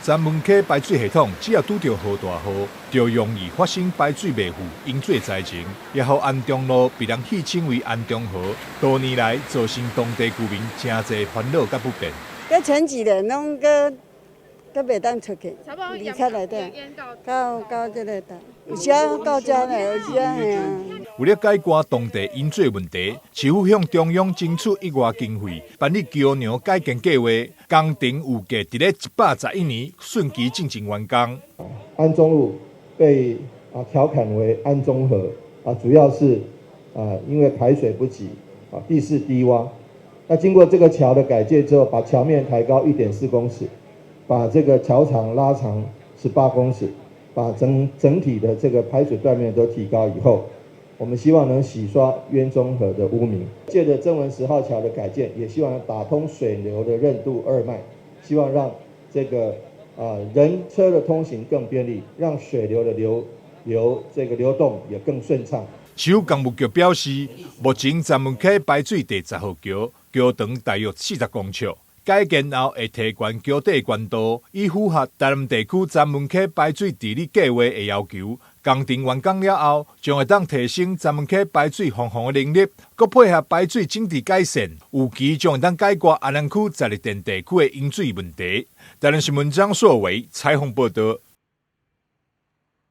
三文溪排水系統只要拄著落大雨，就容易發生排水袂赴、淹水災情，也予安中路被人戲稱為安中河。多年來造成當地居民誠濟煩惱佮不便。佮前幾年攏閣閣袂當出去，離開內底，到到這个搭，有時到遮呢，有時嘿啊。為了解決當地淹水問題，市府向中央爭取額外經費，辦理橋梁改建計劃。工程預計佇咧111年汛期進前完工。安中路被調侃為安中河啊，主要是因為排水不及啊，地勢低窪。那經過這個橋的改建之後，把橋面抬高1.4公尺，把這個橋長拉長18公尺，把整整體的這個排水斷面都提高以後，我們希望能洗刷淵中河的污名。借着曾文10號橋的改建，也希望打通水流的任督二脈，希望讓這個人車的通行更便利，讓水流的流流這個流動也更順暢。市府工務局表示，目前三文溪排水第十號橋橋長大約40公尺，改建後會提懸橋底懸度，以符合台南地區三文溪排水治理計劃的要求。工程完工了後，將會當提升三文溪排水防洪的能力，閣配合排水整治改善，預期將會當解決安南區十二店地區的淹水問題。台南新聞張碩偉採訪報道。